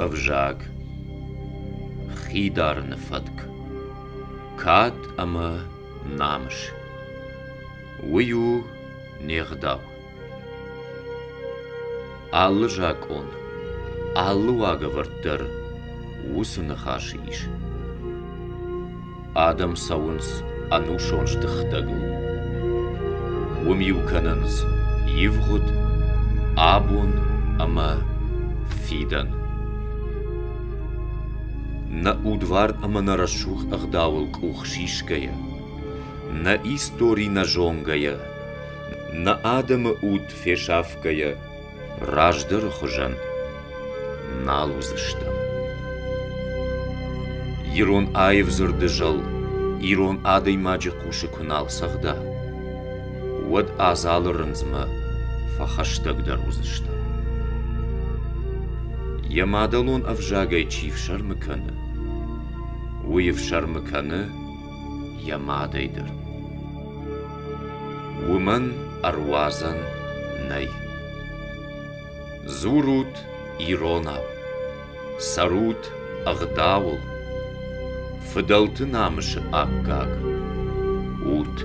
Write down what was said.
Ӕвзаг, хи дарыны фӕтк, кад ӕмӕ намыс. Уый у не гъдау. Алы закъон, алы уагӕвӕрд дӕр уыцы ныхасы ис. Адӕм цӕуынц ӕнусон здыхтӕгыл. Уым иу кӕнынц ивгъуыд, абон ӕмӕ фидӕн. Нӕ удварн ӕмӕ нӕ рӕсугъд ӕгъдауыл къух сисгӕйӕ, нӕ истори нӕ зонгӕйӕ, нӕ адӕмы уд фесафгӕйӕ, раздӕры хуызӕн нал уыдзыстӕм. Ирон аив дзырды зӕл ирон адӕймаджы хъусы куы нал цӕгъда, уӕд адзалы рындзмӕ фӕхӕстӕгдӕр уыдзыстӕм. Йӕ мадӕлон ӕвзагӕй чи фсӕрмы кӕны, уый ӕфсӕрмы кӕны йӕ мадӕй дӕр. Уымӕн ӕруадзӕн нӕй. Дзурут иронау, цӕрут ӕгъдауыл, фыдӕлты намысы аккаг ут.